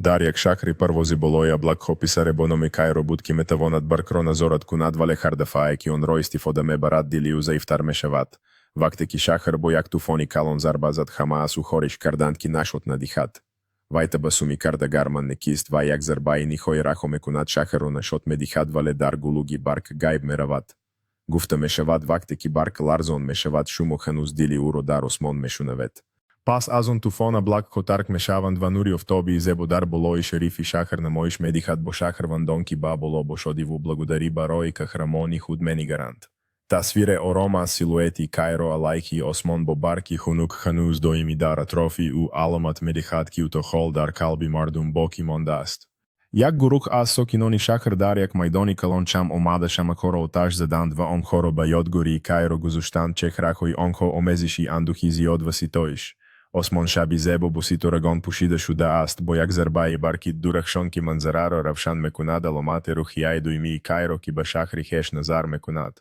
Дар як шаҳри парвози болои аблакҳо писаре бо номи Кайро буд, ки метавонад барқро назорат кунад, вале ҳар дафъае, ки онро истифода мебарад, дили ӯ заифтар мешавад. Вақте ки шаҳр бо як тӯфони калон зарба зад, ҳама аз ӯ хоҳиш карданд, ки нашот надиҳад. Вай табассуми карда: «Гар ман некист ва як зарбаи ниҳоӣ раҳо мекунад, шаҳрро нашот медиҳад, вале дар гулӯги барқ ғайб меравад. Гуфта мешавад, вақте ки барқ ларзон мешавад, шумо ҳанӯз дили ӯро дар осмон мешунавед. Пас аз он тӯфон аблакҳо тарк мешаванд ва нури офтобии зебо дар болои шарифи шаҳр намоиш медиҳад бо шаҳрвандон, ки ба боло бо шодиву благодарӣ барои қаҳрамони худ менигаранд. Тасвире ором аз силуэти Кайро алайҳи осмон бо барқи хунук ҳанӯз доимӣ дар атрофи ӯ аломат медиҳад, ки ӯ то ҳол дар қалби мардум боқӣ мондааст. Як гурӯҳ аз сокинони шаҳр дар як майдони калон ҷамъ омада, шамъҳоро оташ заданд ва онҳоро ба ёдгории Кайро гузоштанд. Чеҳраҳои онҳо омезиши андӯҳи зиёд ва ситоиш. Осмон шаби зебо бо ситорагон пӯшида шудааст, бо як зарбаи барқи дурахшон, ки манзараро равшан мекунад, аломати рӯҳияи доимии Кайро, ки ба шаҳри хеш назар мекунад.